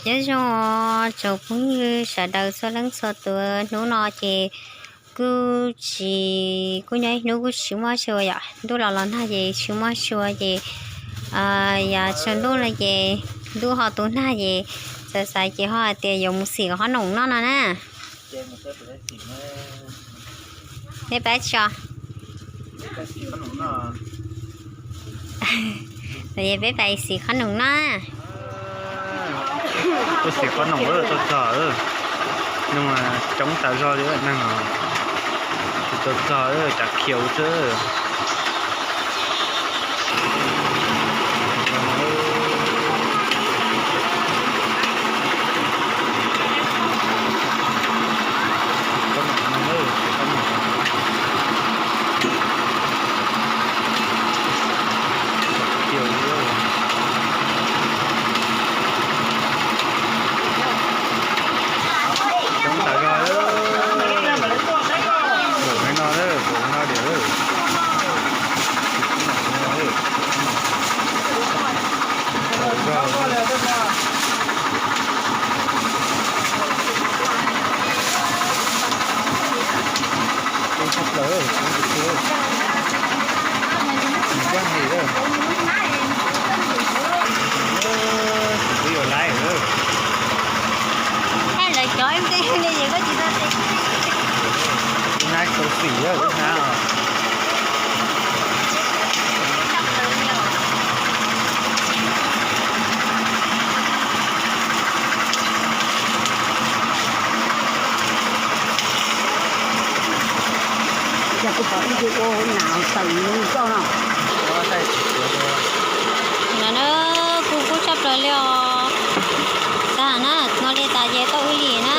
Nyob zoo tsoom phooj ywg sawv daws txhua leej txhua tus, hnub no ces kuj tsis, kuj nyob ib hnub kuj tsis muaj sua yom, ntuj los los nag ces tsis muaj sua ces yog tsaus ntuj no ces ntuj ho tu nag ces xav xav ces ho hais tias yuav mus xim qhob noom noj no na. Peb pab tso. Peb pab xim qhob noom noj. Tuaj xim qhob noom txog txog, nag coob tas zog li neeg, tsis tau txog cas khiaus xwb. Coob tas zog, npaum li no, npaum li no diam. Coob tshaj plaws, coob tiag tiag. Nws yog li, kuv yuav laib lawm. Lawv cov ib txwm li es koj tsis tau xim. Hnab tau xim lawm, hnab os. Cas kuv pom ib tug ua hauv nas tawm mus koj no. Nim no na, kuj kub tshaj plaws li os. Tag na, no li tas ces tau wb li na.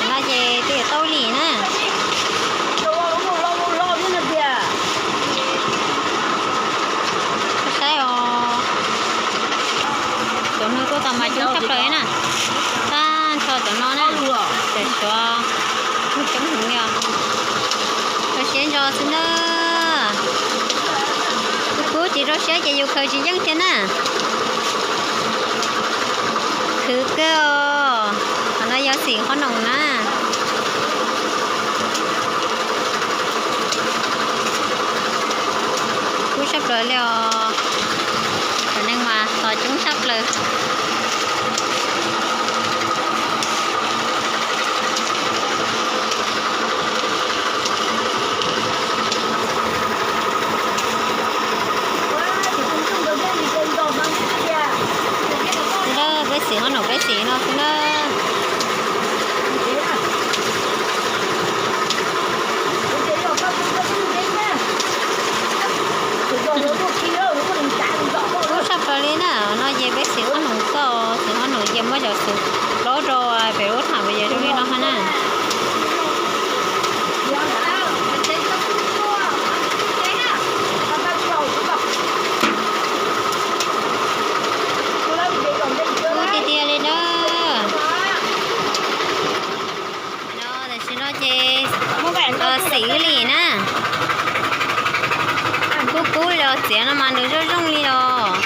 No ces twb yuav tau wb li na. Saib os, cov neeg tuaj tau mas coob tshaj plaws na. Tag nrho cov no na, cov Suav kuj coob heev li os. Rau siab ntso xwb na. Kuv ces rau siab ces yus khaws tsis yeej thiab na. Khwv kawg os. Qhov no yog xim qhob noom na. Kub tshaj plaws li os. Cov neeg mas tos coob tshaj plaws. Xwb na, peb xim qhob noom peb xim no xwb na. Kub tshaj plaws li na, no ces peb xim qhob noom xwb, xim qhob noom ces muab cov xim plaub rau pem lub tham pem yog zoo li no ha na. Kub tiag tiag li na. No tam sim no ces xim wb li na. Kub kub li os, txiav no mas nws zoo zoo li os.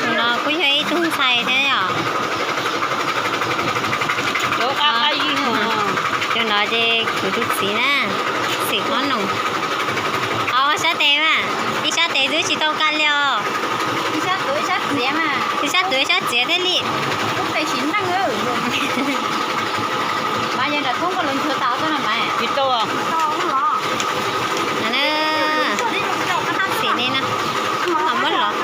Tus no kuj yog ib tug ntxhais thiab yom. Tus no ces kuv tus txiv na, xim qhob noom. Os, sab tes mas, ib sab tes twb tsis tau ka li os. Ib sab tuav ib sab txiav thiaj li. Xim li na, ho muab lov.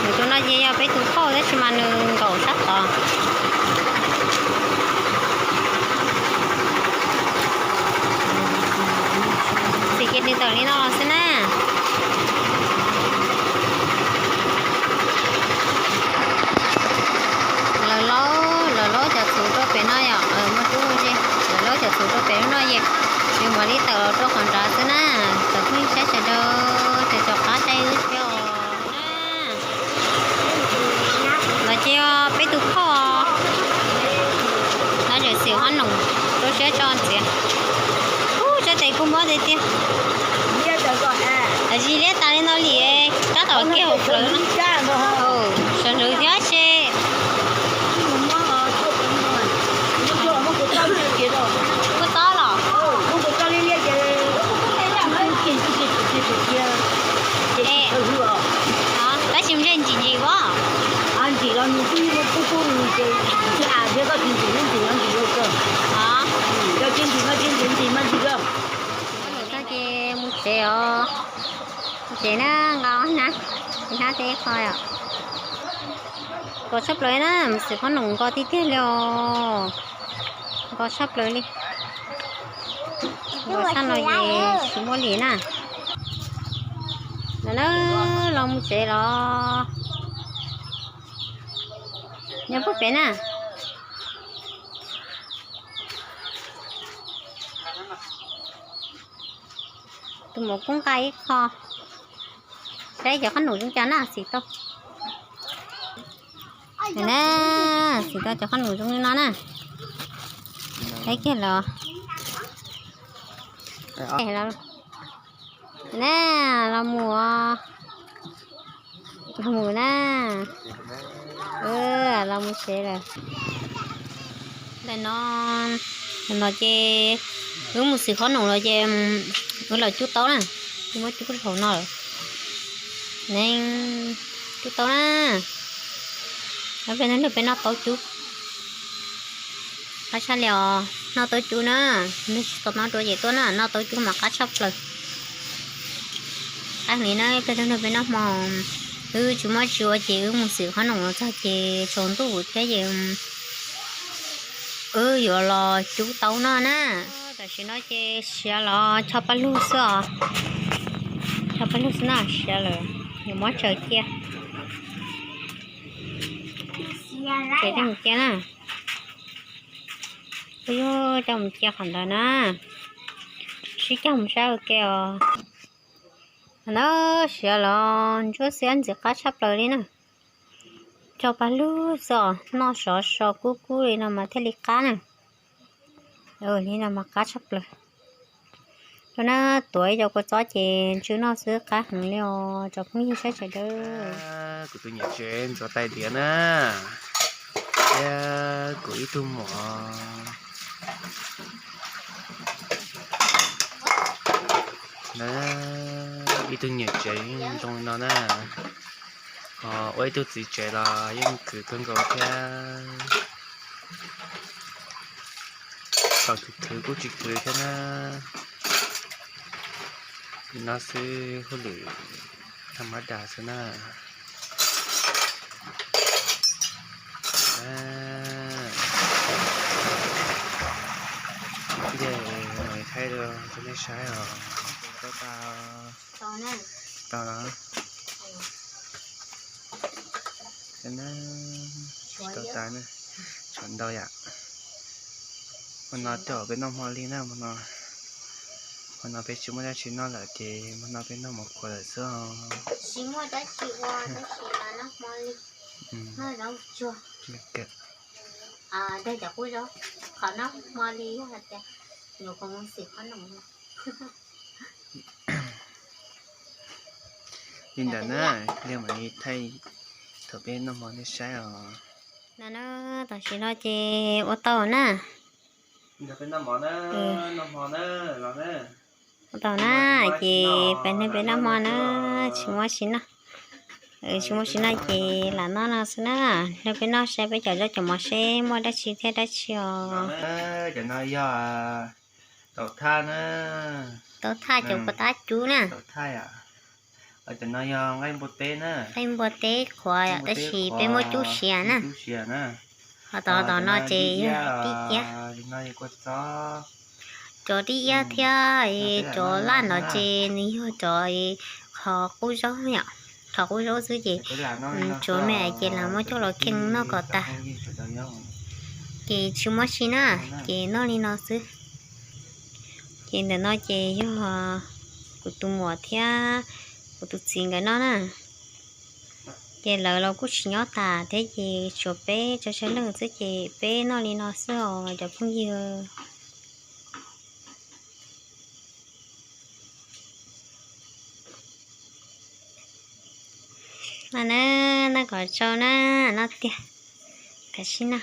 Nws tus no ces yog peb tus phauj tab sis mas nws nkaum sab tod. Xim ces nws tawm li no los xwb na. Lawv laub, lawv laub cov txhuv rau pem no yom, muaj tub ua si. Lawv laub cov txhuv rau pem lub no ces nws mam li tawm los rau qhov nrad xwb na. Cov phooj ywg sawv daws, cov, cov qab saib thiab os na. Lawv ces yog peb tus phauj, lawv tseem xim qhob noom rau Tso tso ntxiv. Ub, tso tes kuj mob tiag tiag. Zis liab tas li no li, tab tom kiag hauv plawv no. Sawv hlwv thiab se. Kuj tob los. Tab sis ntshe ntsim ntsim as. Txog ces mus tsev os. Mus tsev na, nqa hnab, hnab tej qho os. Nkos tshaj plaws na, mus xwm qhob noom nkos tiag tiag li os. Nkos tshaj plaws li. Nkos tshaj no es tsis muaj li na. Los na, los mus tsev los. Nyob puag pem na. Tus muam kuj nqa ib qho. Saib cov qhob noom zoo cas na, xim tau. Na, xim tau cov qhob noom zoo li no na. Saib kiag los. Na, los mus, los mus na. Los mus tsev lawm. Ntawm no, no ces wb mus xwm qhob noom los ces wb los cub taub na. Wb muab cub hauv no lawm. Neeg cub taub na. Peb nrog peb noj taub cub. Qab tshaj li os, noj taub cub na. Nws tsis tau noj dua ces tuaj na, noj taub cub mas qab tshaj plaws. Qab heev li na, peb nrog peb noj hmo. Wb tsis muaj tsis ua ces wb mus xwm qhob noom los txog ces tsaus ntuj thiab ces wb yuav los cub taub noj na. Tam sim no ces siav los cho paj lug xwb os. Cho paj lug xwb na, siav lawm, yuav muab tsaws cia. Ces coj mus cia na. Kuv yuav coj mus cia qhov ntawd na. Sib coj mus saib ua ke os. Na, siav los ntsuab xiab ntxim qab tshaj plaws li na. Cho paj lug xwb os, noj sov so kub kub li no mas thiaj li qab na. Li no mas qab tshaj plaws. Tuaj na, tuav ib co kua txob ces ntsw noj xwb qab heev li os cov phooj ywg sawv daws. Kuv tus niam tsev ntxuav tais diav na, thiab kuv ib tug muam. Na, ib tug niam tsev zoo li no na, ho ua ib tug txiv tsev los yeej khwv kawg nkaus thiab. Thaum khwv khwv kuj tsis khwv thiab na. Li no xwb, hauj lwm thaj mab das xwb na. Ces thaij rau nej saib os. Tau tas, tau los. Tsis tau tas na, tshuav ntau yam. Hmo no tej zaum peb noj hmo li na, hmo no, hmo no peb tsis muaj dab tsi noj lawm ces hmo no peb noj mov qhuav lawm xwb os. Tsis muaj dab tsi ua tab sis mas noj hmo li. Noj zaub tsuag. Dag cov qub zaub, qhov noj hmo li yog hais tias nyuam qhuav mus xwm qhob noom. Li ntawd na, li mam li thaij thaum peb noj hmo nej saib os. No na, tam sim no ces ua tau na. Ua tau na, ces peb noj, peb noj hmo na, tsis muaj tsis noj. Tsis muaj tsis noj ces lam noj no xwb na. Nrog peb noj saib peb cov zaub cov mov seb muaj dab tsi thiab dab tsi os. Cov no yog taum thaj na. Taum thaj cov puas tab cub na. Cov no yog nqaij npua teb na. Nqaij npua teb qhuav tab sis peb muab cub siav na. Ho tom tom no ces yog tib iab. Cov tib iab thiab cov laj no ces nws yog cov qhov qub zaub yom. Qhov qub zaub xwb ces tsuav me ces lam muab coj los kheej noj kom tas. Ces tsis muaj tsi na, ces noj li no xwb. Ces ntawm no ces yog kuv tus muam thiab kuv tus txiv nkawd noj na. Ces lawv los kuj tsis nyob tas thiab ces tsuas peb tso tsawg leej xwb ces peb noj li no xwb os cov phooj ywg. Na, noj kom tsau na, noj tiag. Tam sim no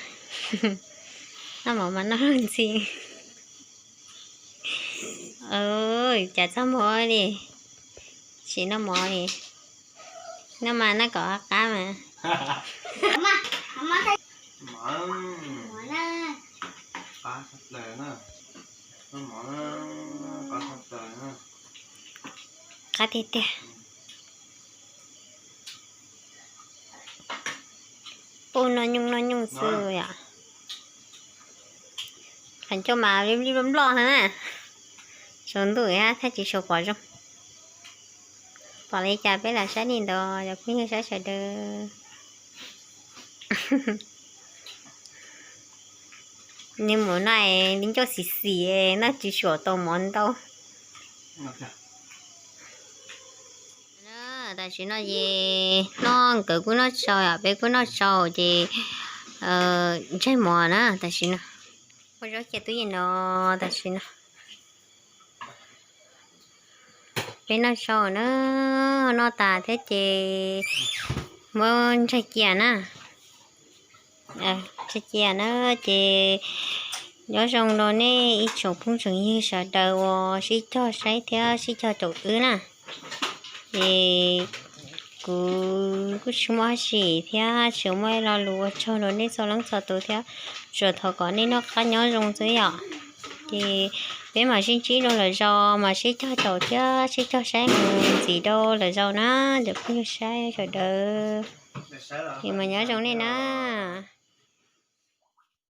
noj mov mas noj luag ntxhi. Cas txaj muag li, tsis noj mov li. Noj mas noj kom qab mas. Qab tiag tiag. Pub noj nyooj noj nyooj xwb yom. Qhov ncauj mas li li nploj nploj na. Saum ntuj thiab tsis tshua pom zoo. Pom li cas peb lam saib li ntawd cov phooj ywg saib sawv daws. Nws mus noj li ncauj xim xim, noj tsis tshua tau mov ntau. Tam sim no ces noj nkawd kuj noj tsau, peb kuj noj tsau ces ntseg mov na tam sim no. Muaj zaub cia tub yeej no tam sim no. Peb noj tsau na, noj tas thiab ces muab ntseg cia na. Ntseg cia na ces nyob zoo rau nej ib tsoom phooj tsoom ywg sawv daws uas sib cog saib thiab sib cog caum wb na. Ces kuv kuj tsis muaj dab tsi thiab tsis muaj ib lo lus ua tsaug rau nej txhua leej txhua tus thiab, tsuas thov kom nej noj qab nyob zoo xwb yom. Ces peb mam sib ntsib rau lwm zaus, mam sib cog caum thiab sib cog saib mus ntxiv rau lwm zaus na, cov phooj ywg saib sawv daws. Ces mas nyob zoo nej na.